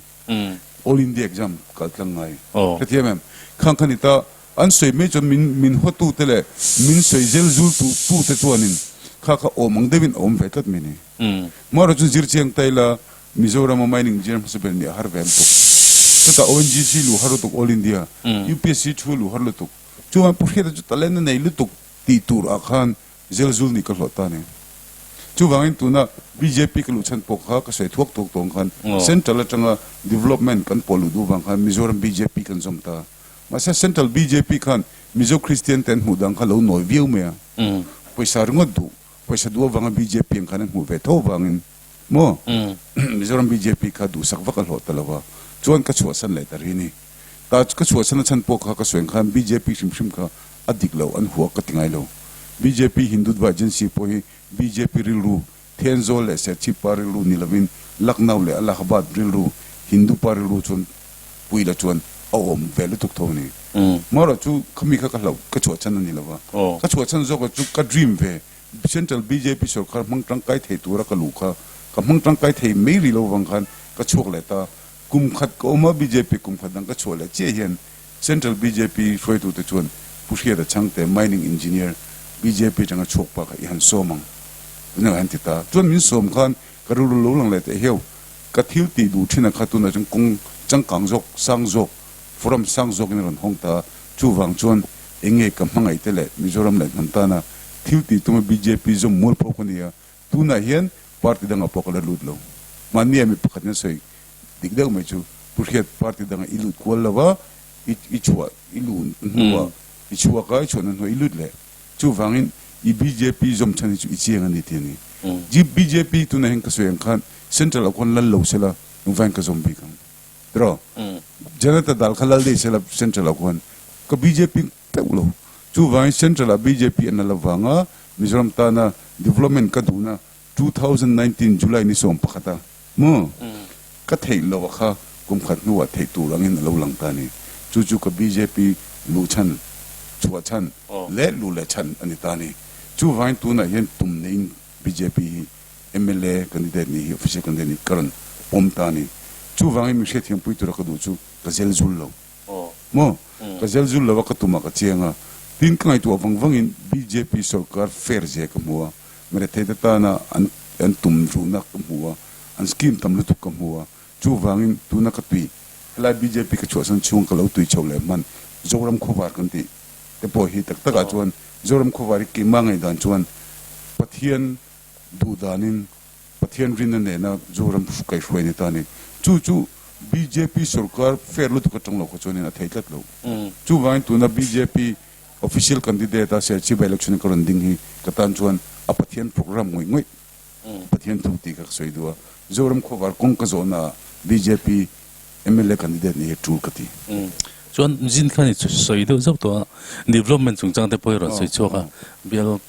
All India exam kal tlang ngai. Hrethiam em? Khang kha ni ta, an sawi mai chuan min min hawtu te leh min sawi zel zul tu tu te chuanin kha kha awm ang deuhin a awm ve tlat mai ni. Marawh chu zir chiang ta ila Mizoram a mining engineer hmasa ber nih a har ve lutuk. Chutah ONGC luh har lutuk All India, UPSC thu luh har lutuk. Chuan Pu Hriata chu talent a nei lutuk tih tur ah khan Zelzul nih ka hlawh ta ni. Chuvangin tuna bjp ka luh chhan pawh kha ka sawi thuak thuak tawh ang khan Central atanga development kan pawh luh duh vang khan Mizoram bjp kan zawm ta. Mahse Central bjp khan Mizo Kristian te an hmuh dan kha lo nawi viau mai a. Pawisa ringawt duh, pawisa duh avanga bjp ang khan an hmuh ve tho vangin maw Mizoram bjp kha duhsak vak a hlawh ta lo va, chuan ka chhuahsan leh ta ri ni. Ta ka chhuahsan a chhan pawh kha ka sawi ang khan bjp hrim hrim kha a dik lo, an hua ka ti ngai lo. Bjp Hindutva agency pawh hi bjp rilru, Thenzawl leh Serchhip pa rilru ni lovin Lucknow leh Allahabad rilru, Hindu pa rilru chuan Puila chuan a awm ve lutuk tho a ni. Marawh chu khami kha ka hlauh ka chhuahchhan a ni lo va, ka chhuahchhan zawkah chu ka dream ve Central bjp sorkar hmang tangkai thei tura ka luh kha ka hmang tangkai thei mai rih lo vang khan ka chhuak leh ta. Kum khat ka awm a, bjp kum khat dang ka chhuah leh chiah hian Central bjp hruaitute chuan Pu Hriata Chhangte Mining Engineer bjp atanga chhuak pa kha i han sawm ang tunah han ti ta. Chuan min sawm khan ka rilru lo lang leh teh hiau. Ka thil tih duh thin a kha tunah chuan kawng changkang zawk, sang zawk, forum sang zawkin a rawn hawng ta a. Chuvang chuan eng nge ka hmangaih te leh Mizoram leh hnam tana thil tih tuma bjp zawm mual pho ka ni a, tunah hian party dangah pawh ka la lut lo. Mahnia mi pakhat in a sawi dik deuh mai chu Pu Hriat party dangah i lut kual lo va, i chhuah i luh hnuah i chhuak a, i chhuahna hnuah i lut leh. Chuvangin i bjp zawm chhan hi chu i chiang a ni ti a ni. Bjp tunah hian ka sawi ang khan Central ah khuan lal lo sela engvangin ka zawm bik ang. Tiraw? Janata Dal kha lal daih sela Central ah khuan ka bjp teuh lo. Chuvangin Central ah bjp an lal avanga Mizoram tana development ka duhna 2019 July ni 11 a maw ka theih lo a kha kum khat hnuah theih tur angin a lo lang ta a ni. Chu chu ka bjp luh chhan, chhuah chhan leh luh leh chhan a ni ta a ni. Chuvangin tunah hian tum neiin bjp hi mla candidate nih hi official candidate nih ka rawn pawm ta a ni. Chuvangin min hriatthiampui tura ka duh chu ka zel zul lo. Maw? Ka zel zul lo a, ka tumah ka chiang a. Tin, ka ngaihtuah vang vangin bjp sorkar fair zia ka hmu a, mirethei te tana an an tum ruhna ka hmu a, an scheme tam lutuk ka hmu a. Chuvangin tuna ka tui, helai bjp ka chhuahsan chhung ka lo tui chho leh hman Zoram Khawvar kan tih te pawh hi tak takah chuan Zoram Khawvar hi keimah ngaihdan chuan Pathian duh danin Pathian rinna nena Zoram kaihhruai ni ta a ni. Chu chu bjp sorkar fair lutuk atang lo kha chuanin a thei tlat lo. Chuvangin tuna bjp official candidate a Serchhip election ka rawn ding hi ka tan chuan a Pathian program ngawih ngawih Pathian thu tih kha ka sawi duh a. Zoram khawvar kawng ka zawhnaah bjp mla candidate nih hi tul ka ti. Chuan zin khan i sawi deuh zauh tawh a, development chungchang te pawh i rawn sawi chhuak a, bial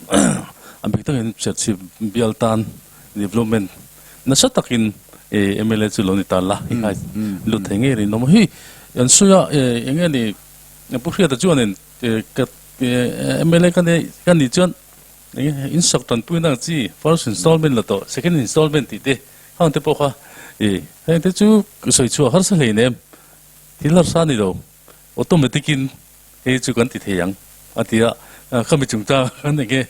a bik takin Serchhip bial tan development nasa takin mla chu lo ni ta la i khai lut thei ngei rinawm a. Hei an sawi a eng nge ni Pu Hriata chuanin ka mla ka nih chuan Eng nge in sak tanpuina ang chi first installment la tawh second installment tih te khang te pawh kha i heng te chu sawi chhuah harsa hlei nem thil harsa a ni lo automatic in hei chu kan ti thei ang a ti a khami chungchang khan eng nge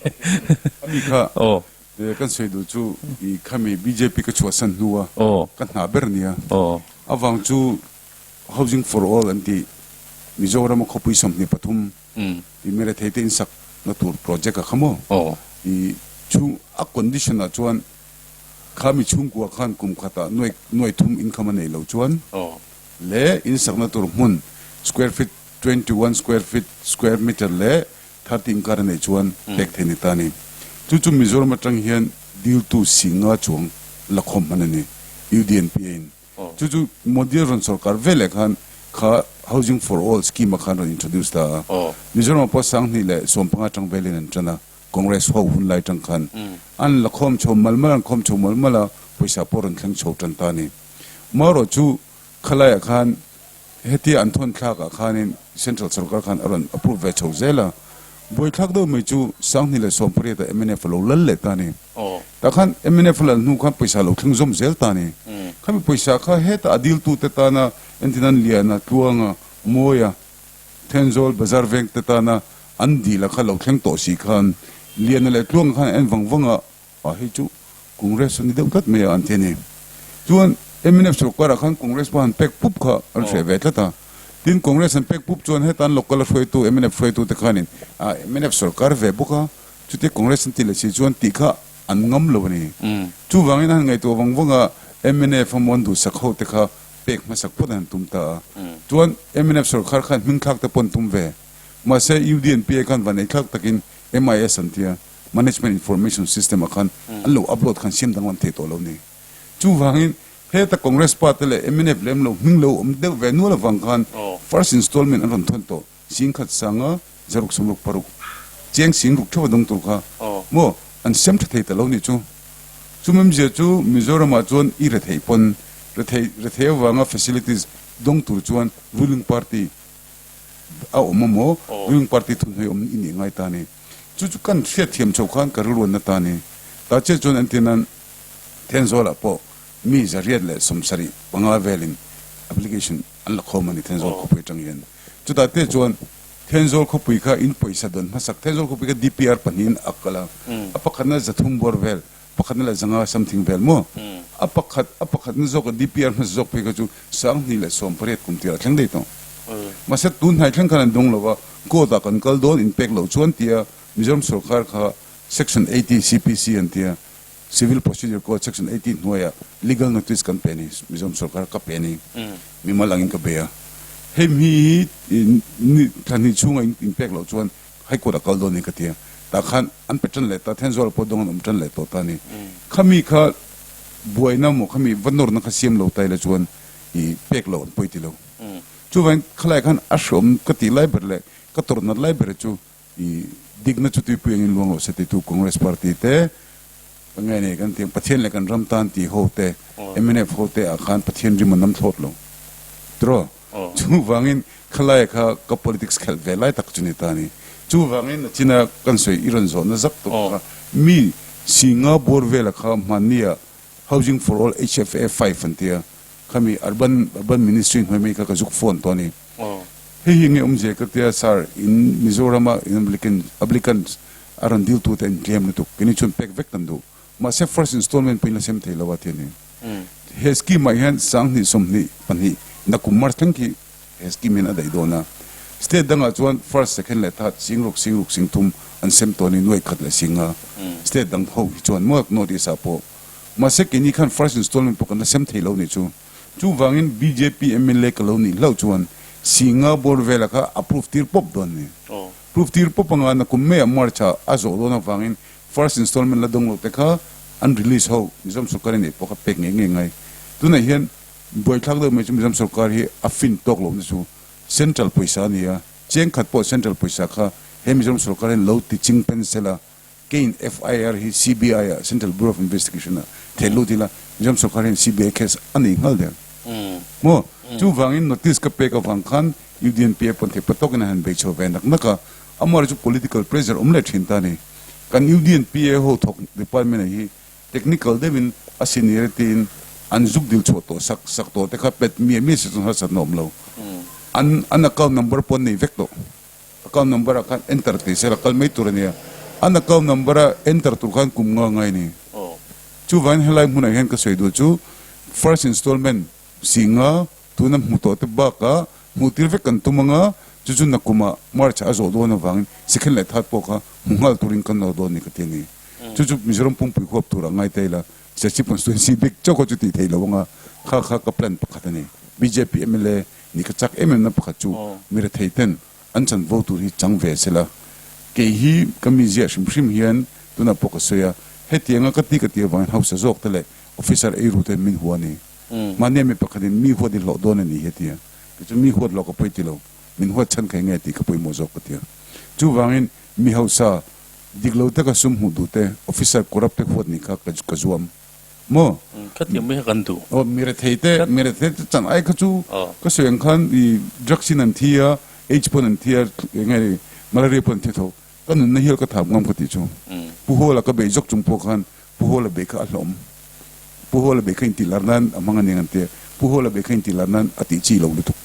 Ami kha aw kan sawi duh chu i khami bjp ka chhuahsan hnua aw ka hna ber nia aw avang chu housing for all an tih Mizoram a khawpui 23 I mi rethei te insak na tur project a kha maw? I chhung a condition ah chuan kha mi chhungkua khan kum khatah nuai nuai thum income a nei lo chuan leh insakna tur hmun square feet 21 square feet square meter leh 30 inkar a neih chuan pek thei ni ta a ni. Chu chu Mizoram atang hian diltu singa chuang la khawm hman a ni UDNPA in. Chu chu Modi a rawn sorkar ve leh khan kha Housing for All scheme a khan rawn introduce ta a. Mizoram ah pawh 2015 atang velin an tan a, Congress ho hun lai tang khan. An la khawm chho mal mal a, an khawm chho mal mal a, pawisa pawh rawn thleng chho tan ta a ni. Marawh chu khalaiah khan Hetia an thawn thlak ah khanin Central sorkar khan a rawn approve ve chho zel a, buaithlak deuh mai chu 2018 ah mnf a lo lal leh ta a ni. Tah khan mnf a lal hnu khan pawisa a lo thleng zawm zel ta a ni. Khami pawisa kha heta a diltute tana entin an Liana, Tluanga, Mawia, Thenzawl, Bazar veng te tana an dil a kha lo thleng tawh si khan Liana leh Tluanga khan an en vang vang a, A hei chu Congress a ni deuh tlat mai a an ti a ni. Chuan mnf sorkar ah khan Congress pawh han pek pup kha an hreh ve tlat a. Tin Congress an pek pup chuan heta an local a hruaitu mnf hruaitu te khanin a mnf sorkar ve bawk a, chutia Congress an ti leh si chuan tih kha an ngam lo a ni. Chuvangin a han ngaihtuah vang vang a mnf a mawn duhsak ho te kha pek hmasak phawt an han tum ta a. Chuan mnf sorkar khan hmingthlak te pawh an tum ve. Mahse UDNPA khan vaneihthlak takin MIS an ti a. Management Information System ah khan an lo upload khan siam danglam thei tawh lo ni. Chuvangin heta Congress party leh mnf lem lo hming lo awm deuh ve nual avang khan first installment an rawn thawn tawh 10,000 sanga 666 cheng 60,000 theuh a dawng tur kha maw an siam tha thei ta lo ni chu. Chumemzia chu Mizoram ah chuan i rethei pawn rethei rethei avanga facilities dawng tur chuan ruling party a awm a maw ruling party thunhnuai awm i nih ngai ta ni. Chu chu kan hriatthiam chho khan ka rilruanna ta ni. Ta chiah chuan entir nan Thenzawl-ah pawh mi 175 velin application an la khawm a ni Thenzawl khawpui atang hian. Chutah te chuan Thenzawl khawpui kha in pawisa dawn hmasak Thenzawl khawpui kha DPR pahnihin a kal a, a pakhatna 300 bawr vel, pakhatna leh 500 something vel maw? A pakhat a pakhatna zawka DPR hmasa zawk phei kha chu 2018 kum tirah thleng daih tawh. Mahse tun hnai thleng khan an dawng lo va, court ah kan kal dawn in pek loh chuan tia Mizoram sorkar kha Section 80 CPC an tia Civil Procedure Code Section 80 hnuaiah legal notice kan pe a ni, Mizoram sorkar ka pe a ni, mimal angin ka be a. Hei mi hi ni thla hnih chhunga in pek loh chuan High Court ah kal dawn a ni ka tia. Tah khan an pe tan leh ta, Thenzawl pawh dawng an awm tan leh tawh ta a ni. Khami kha buaina maw khami va nawrna kha siam lo ta ila chuan i pek loh an pawi ti lo. Chuvangin khalai khan a hreawm ka tih lai ber leh ka tawrh nat lai ber chu i dikna chu tuipui angin luang rawh se titu Congress party te ka nge nei kan tiang Pathian leh kan ram tan ti ho te mnf ho te ah khan Pathian rim an nam thlawt lo tiraw. Chuvangin khalai kha ka politics khelh ve lai tak chu ni ta a ni. Chuvangin nachina kan sawi i rawn zawhna zak tawh kha mi Singa bawr vela kha hmannia Housing for All HFA 5 an tia khami Urban Urban Ministry hnuai mai kha ka zuk phone tawh a ni. Hei hi nge awmzia ka tia sir in Mizorama in applicant applicants a rawn dil tute an tlem lutuk keini chuan pek vek kan duh. Mahse first installment pawhin la sem thei lo a ti a ni. He scheme ah hian 2022 nakum March thleng khi he scheme hian a daih dawn a. State dangah chuan first, second leh third 6000, 6000, 3000 an sem tawh a ni, nuai khat leh singa. State dang ho hi chuan maw North East ah pawh. Mahse keini khan first installment pawh kan la sem thei lo nih chu. Chuvangin bjp mla ka lo nih hlauh chuan singa bawr vela kha approve tir pawp dawn a ni. Proof tir pawp anga nakum maiah March ah a zawh dawn avangin first installment la dawng lo te kha an release ho Mizoram sorkar in ei pawh kha pek ngei ngei ngai. Tunah hian buaithlak deuh mai chu Mizoram sorkar hi a fin tawk lohna chu central pawisa a ni a, cheng khat pawh central pawisa kha he Mizoram sorkar hian lo ti ching pen sela keiin FIR hi CBI ah Central Bureau of Investigation ah theh lut ila Mizoram sorkar hian CBI case a nei nghal der maw? Chuvangin notice ka pek avang khan UDNPA pawn theih patawkin a han bei chho ve nak nak a, amah chu political pressure awm leh thin ta a ni. Kan UDNPA ho thawk department ah hi technical deuhin a seniority in an zuk dil chhuah tawh sak sak tawh te kha pet miah miah se chuan harsatna awm lo. An an account number pawh an nei vek tawh. Account number ah khan enter tih sela kal mai tur a nia. An account number a enter tur khan kum nga ngai a ni. Chuvangin helai hmunah hian ka sawi duh chu first installment singa tuna hmu tawh te bakah hmuh tir vek kan tum anga chu chu nakumah March ah a zawh dawn avangin second leh third pawh kha hmu nghal turin kan nawr dawn a ni ka ti a ni. Chu chu Mizoram pumpui huap tur a ngai ta ila Serchhip constituency bik chauh kha chu tih theih lo anga kha kha ka plan pakhat a ni. Bjp mla Ni ka chak em em na pakhat chu mi rethei ten an chanvo tur hi chang ve sela, kei hi ka mi ziah hrim hrim hian tunah pawh ka sawi a, hetianga ka ti ka ti avangin hausa zawk te leh officer eiru ten min hua a ni. Mahnia mi pakhatin mi huat i hlawh dawn a ni hi a ti a, kei chu mi huat hlawh ka pawi ti lo, min huat chhan kha enge tih ka pawimawh zawk ka ti a. Chuvangin mi hausa dik lo taka sum hmuh duh te, officer corrupt te huat nih kha ka zuam. Maw? Khatiang mai kha kan duh. Aw, mi rethei te, mi rethei te chan ai kha chu ka sawi ang khan i drugs in an thi a, AIDS pawn an thi a, eng nge ni, malaria pawn an thi tho. Ka nunna hial ka thap ngam ka tih chu. Pu Hawla ka beih zawk chung pawh khan Pu Hawla beih kha a hlawm. Pu Hawla beih kha intih lar nan a hmang a nia an tia. Pu Hawla beih kha intih lar nan a tih chi lo lutuk.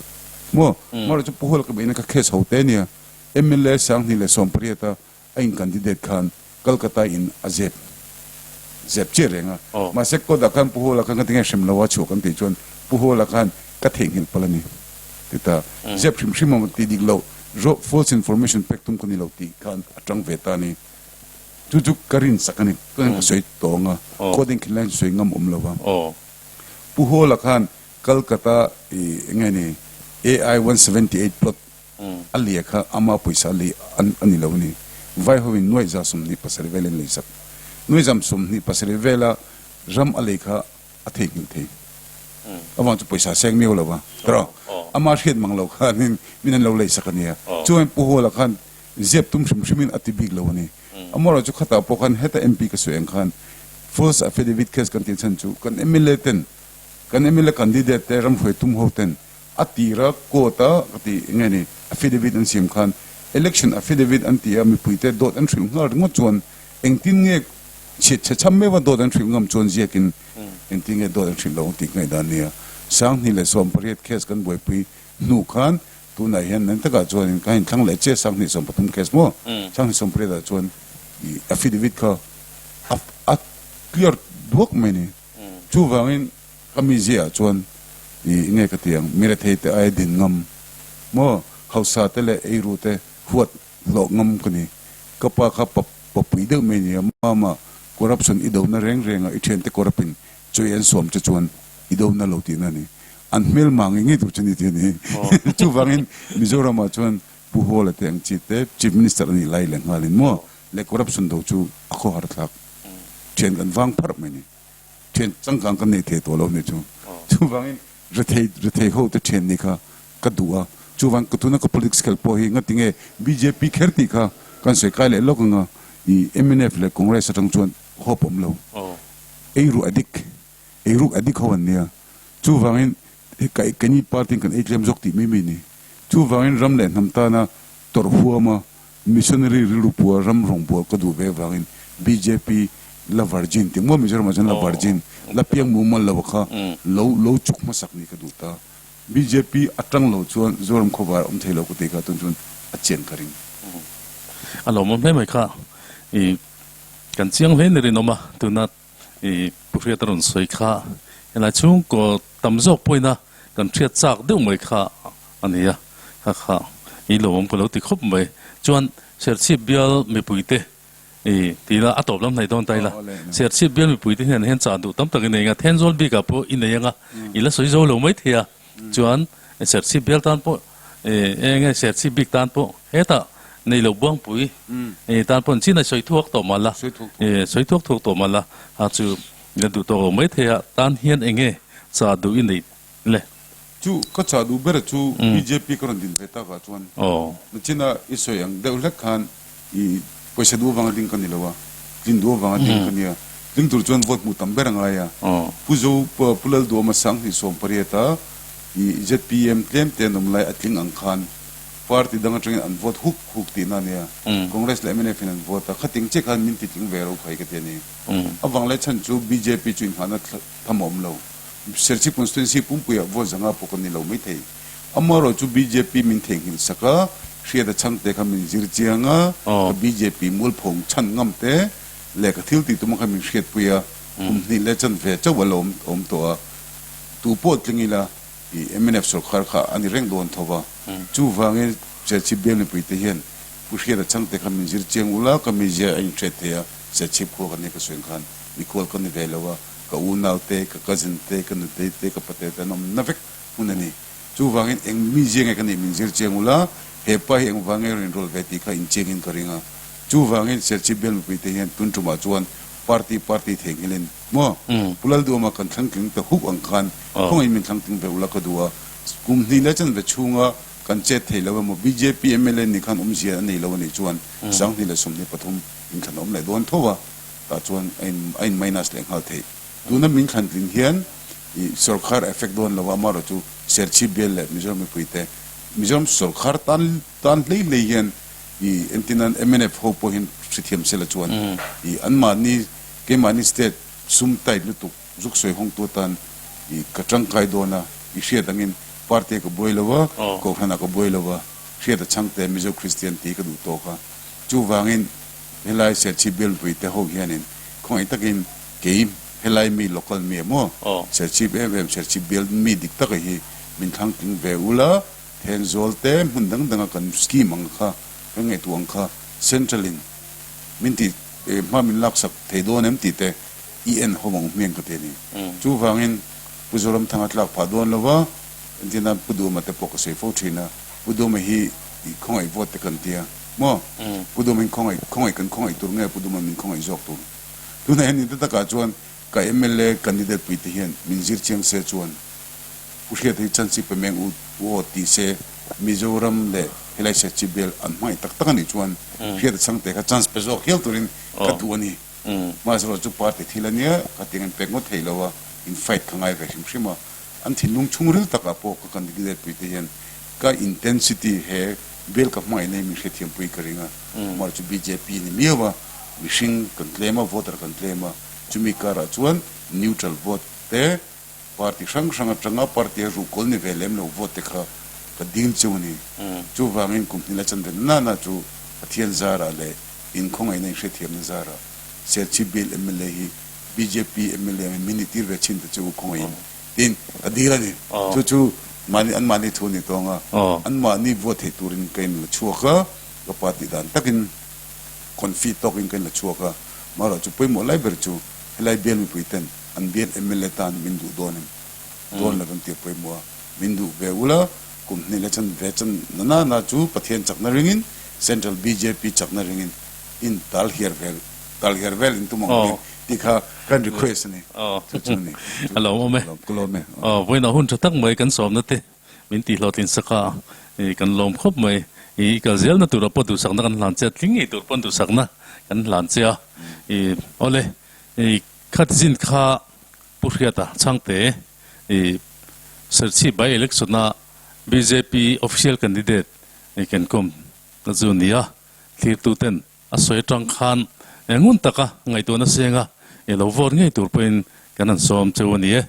Maw? Marawh chu Pu Hawla ka beihna kha case ho te nia. Mla 2018 a A in candidate khan Calcutta in a zep zep chiah reng a. Mahse court ah khan Pu Hawla khan ka ti nge hrem lo a chhuah kan tih chuan Pu Hawla khan ka theihnghilh palh a ni ti ta. Zep hrim hrim a tih dik loh rawh false information pek tum ka ni lo tih khan a tang ve ta a ni. Chu chu ka rin sak a ni. Tunah ka sawi tawng a, court in khin lai sawi ngam awm lo va. Pu Hawla khan Calcutta i enge ni AI 178 plot A lia kha ama pawisa lei a ni lo a ni. Vai hovin nuaih za 27 vel an lei sak. Nuaih zam 27 vela ram a lei kha a theihnghilh thei. Avang chu pawisa seng miau lo va. Tiraw? Ama hriat mang lo khanin min an lo lei sak a nia. Chuan Pu Hawla khan ziap tum hrim hrimin a ti bik lo a ni. Amaherawh chu khatah pawh khan heta MP ka sawi ang khan false affidavit case kan tih chhan chu kan mla ten kan mla candidate te ramhruai tum ho ten A tira court a ka ti nge ni affidavit an siam khan election affidavit an ti a mipuite dawt an hrilh nghal ringawt chuan engtin nge chhiat chhe chham meuh a dawt an hrilh ngam chuan ziakin engtin nge dawt an hrilh lo ang tih ngaihdan nia. 2018 case kan buaipui hnu khan tunah hian nang takah chuanin ka inthlang leh che 2013 case maw 2018 ah chuan i affidavit kha a clear duak mai ni. Chuvangin Ka mizia ah chuan i nge ka ti ang, mi rethei te aia din ngam maw, hausa te leh eiru te huat hlawh ngam ka ni. Ka pa kha pa papui deuh mai nia, mama corruption i dona reng reng a i thiante corrupin chawi an sawm che chuan i dona lo tihna a ni. An hmel mah ngei ngei tur che ni ti a ni. Chuvangin Mizoram ah chuan Pu Hawla te ang chi te Chief Minister a nih lai leh nghalin maw leh corruption do chu a khawhar thlak thian kan vang pharh mai ni. Thian changkang kan nei thei tawh lo nih chu. Chuvangin rethei rethei ho te thian nih kha ka duh a. Chuvang ka tuna ka politics khel pawh hi ngatinge bjp kher tih kha kan sawi kai leh lawk anga i mnf leh Congress atang chuan hope awm lo. Eiru addict, eiruk addict ho an nia. Chuvangin. Hei keini party in kan ei tlem zawk tih mai mai a ni. Chuvangin ram leh hnam tana tawrh huama missionary rilru pua ram rawngbâwl ka duh ve avangin bjp la virgin tih maw Mizoramah chuan la virgin la piang mumal lo kha lo lo chuk hmasak ni ka duh ta. Bjp atang lo chuan Zoram khawvar a awm thei lo ka ti kha tun chuan a chian ka ring. A lawmawm hle mai kha i kan chiang hle ni rinawm a tuna I Pu Hriat a rawn sawi kha helai chhungkaw tam zawk pawhin a kan hriat chak deuh mai kha a ni a, kha kha i lo awm ka lo ti khawp mai. Chuan Serchhip bial mipuite i ti ila a tawp lam hnaih dawn ta ila, Serchhip bial mipuite hian hian chah duh tam tak i nei anga, Thenzawl bikah pawh i nei anga i la sawi zo lo mai thei a, chuan Serchhip bial tan pawh eng nge Serchhip bik tan pawh hetah nei lo Buangpui tan pawh chin a sawi thuak tawh mah la, sawi thuak thuak tawh mah la, a chu la duh tawh lo mai thei a, tan hian eng nge chah duh i neih le? Chu ka chah duh ber chu bjp ka rawn din ve tak ah chuan nachina i sawi ang deuh hlek khan i pawisa duh avanga ding ka ni lo a, tlin duh avanga ding ka nia, tling tur chuan vote hmuh tam ber a ngai a, Pu Zo Pu Lalduama Sanghnih 18 a i zpm tlem te an awm lai a tling ang khan party dang atangin an vote huk huk tihna a nia, Congress leh mnf in an vote a, khating chiah khan min ti tling ve ro khai ka ti a ni. Avang leh chhan chu bjp chu inghahna tham a awm lo. Serchhip constituency pumpuiah vote zanga pawh kan ni lo maithei. Amaherawh chu bjp min theihnghilh sak a, hriat a chhang te kha min zir chiang a, ka bjp mualphawng chhan ngam te leh ka thil tih tum kha min hriatpui a, kum hnih leh chan ve chauh a la awm tawh a. Tu pawh tling ila i mnf sorkar kha a ni reng dawn tho va, chuvangin Serchhip bial mipui te hian Pu Hriata chhangte kha min zir chiang ula, ka mizia a inhriat thei a, Serchhip khua ka nia ka sawi ang khan mikhual ka ni ve lo a, ka unau te, ka cousin te, ka nutei te, ka pate te an awm na vek hmun a ni. Chuvangin eng mizia nge ka nih min zir chiang ula, he pa hi engvang nge rawn inrawlh ve tih kha inchiangin ka ring a. Chuvangin Serchhip bial mipui te hian tun tumah chuan party party theihnghilhin maw Pu Lalduama kan thlangtling ta huk ang khan khawngaih min thlangtling ve ula ka duh a, kum hnih leh chanve chhunga kan chet thei lo emaw bjp mla nih khan awmzia a nei lo a nih chuan 2023 inthlan a awm leh dawn tho a, tah chuan a in a in minus leh nghal theih. Tuna min thlantling hian i sorkar effect dawn lo a, amaherawhchu Serchhip bial leh Mizoram mipuite Mizoram sorkar tan tan hlei hlei hian i entirnan mnf ho pawh hian hrethiam sela chuan i anmahni keimahni state sum tight lutuk zuk sawi hawngtu atan i ka tangkai dawn a, i hriat angin party a ka buai lo a, kohhran ah ka buai lo a, hriat a chhangte Mizo Kristian tih ka duh tawk a, chuvangin helai Serchhip bialpui te ho hianin khawngaih takin kei helai mi local mi emaw Serchhip em em Serchhip bial mi dik taka hi min thlang tling ve ula, Thenzawl te hmun dang danga kan scheme ang kha, kan ngaihtuah ang kha Central in min tih hma min laksak thei dawn em tih te i en hawm ang hmiang ka ti a ni. Chuvangin Pu Zoramthanga tlak phah dawn lo va, entirnan Pu Duhama te pawh ka sawi fo thin a, Pu Duhama hi i khawngaih vote te kan tia maw? Pu Duhama in khawngaih khawngaih kan khawngaih tur nge Pu Duhama min khawngaih zawk tur? Tunah hian inta takah chuan ka mla candidate pui te hian min zir chiang se chuan Pu Hriata hi chance pe meng u u aw ti se Mizoram leh helai Serchhip bial an hmangaih tak tak a nih chuan Hriata chhangte kha chance pe zawk hial turin ka duh a ni. Mahse chu party thil a nia, ka tiang in pek ngawt thei lo a, in fight ka ngai ve hrim hrim a. An thinlung chhungril takah pawh ka candidate pui te hian ka intensity he bial ka hmangaih na hi min hrethiam pui ka ring a. Mahse chu bjp ni miau a, mihring kan tlem a, voter kan tlem a, chumi karah chuan neutral vote te, Party hrang hrang atanga party a ruhkawl ni ve lem lo vote te kha ka dil cheu a ni. Chuvangin kum hnih la chan ve na na chu Pathian zarah leh inkhawngaihna inhrethiamna zarah Serchhip Bill mla hi bjp mla angin min nitir ve thin ta che u khawngaihin tiin ka dil a ni. Chu chu mahni anmahni thu a ni tawng a, anmahni vote theih turin ka inla chhuak a, ka party dan takin confi tawkin ka inla chhuak a, marawh chu pawimawh lai ber chu helai bial mipui ten An bial mla tan min duh dawn em? Dawn lo em tih a pawimawh a, min duh ve ula, kum hnih leh chan ve chan na na na chu Pathian chakna ringin, Central bjp chakna ringin in tal hiar vel, tal hiar vel in tum ang mek tih kha kan request a ni. Chu chu a ni. A lawm awm e. Ka lawm e. Vawiinah hun tha tak mai kan sawmna te min tihhlawhtlin sak a, kan lawm khawp mai. I kal zelna tura pawh duhsakna kan hlan che a, tling ngei tur pawn duhsakna kan hlan che a. Awle, Khatizin kha Pu Hriata Chhangte i Serchhip by election a bjp official candidate kan kawm na chu a ni a, thlirtu ten a sawi atang khan ngun taka ngaihtuahna senga i lo vote ngei tur pawhin kan han sawm cheu a ni e.